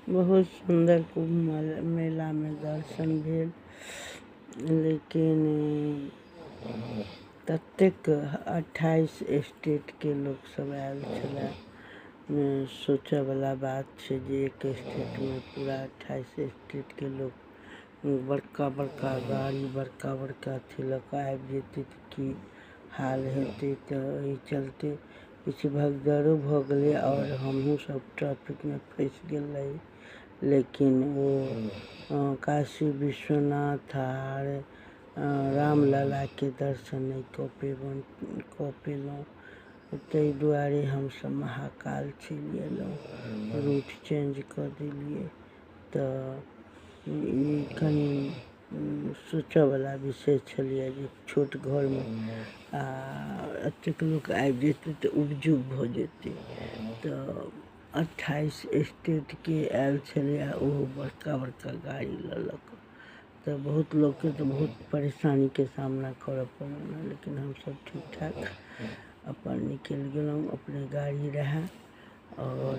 बहुत सुन्दर कुम्भ मेलामे दर्शन भेल, लेकिन ततेक 28 स्टेटके लोकसब आयल छलै। सोचऽवला बात छै जे एक स्टेटमे पूरा 28 स्टेटके लोक बड़का बड़का गाड़ी, बड़का बड़का अथी लऽ कऽ आबि जेतै तऽ की हाल हेतै? तऽ एहि चलते किछु भगदड़ो भऽ गेलै आओर हमहूँ सब ट्रैफिकमे फँसि गेल रही। लेकिन ओ काशी विश्वनाथ आर रामललाके दर्शन नहि कऽ कऽ पेलहुँ। ताहि दुआरे हमसब महाकाल चलि अयलहुँ, रूट चेंज कऽ देलियै। तऽ ई कनि सोचऽवला विषय छलैए जे छोट घरमे आ एतेक लोक आबि जेतै तऽ उबजुब भऽ जेतै। तऽ 28 स्टेटके आयल छलैए, ओहो बड़का बड़का गाड़ी लऽ लऽ कऽ, तऽ बहुत लोकके तऽ बहुत परेशानीके सामना करऽ पड़ल। लेकिन हमसब ठीक ठाक अपन निकलि गेलहुँ, अपने गाड़ी रहए। आओर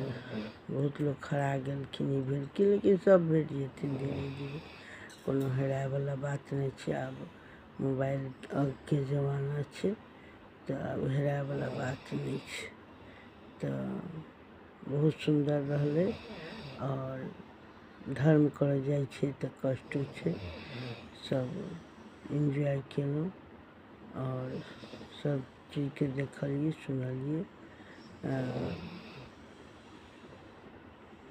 बहुत लोक हरा गेलखिन, ई भेलखिन, लेकिन सब भेट जेथिन धीरे धीरे, कोनो हेरायवला बात नहि छै। आब मोबाइलके जमाना छै, तऽ आब हेरायवला बात नहि छै। तऽ बहुत सुन्दर रहलै। आओर धर्म करऽ जाइ छै तऽ कष्टो छै। सब एन्जॉय केलहुँ आओर सब चीजके देखलियै, सुनलियै,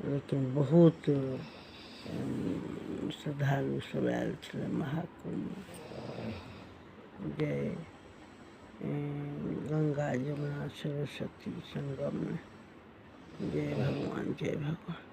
लेकिन बहुत श्रद्धालु सब आयल छलै महाकुम्भमे। जय गंगा जमुना सरस्वती संगममे। जय भगवान, जय भगवान।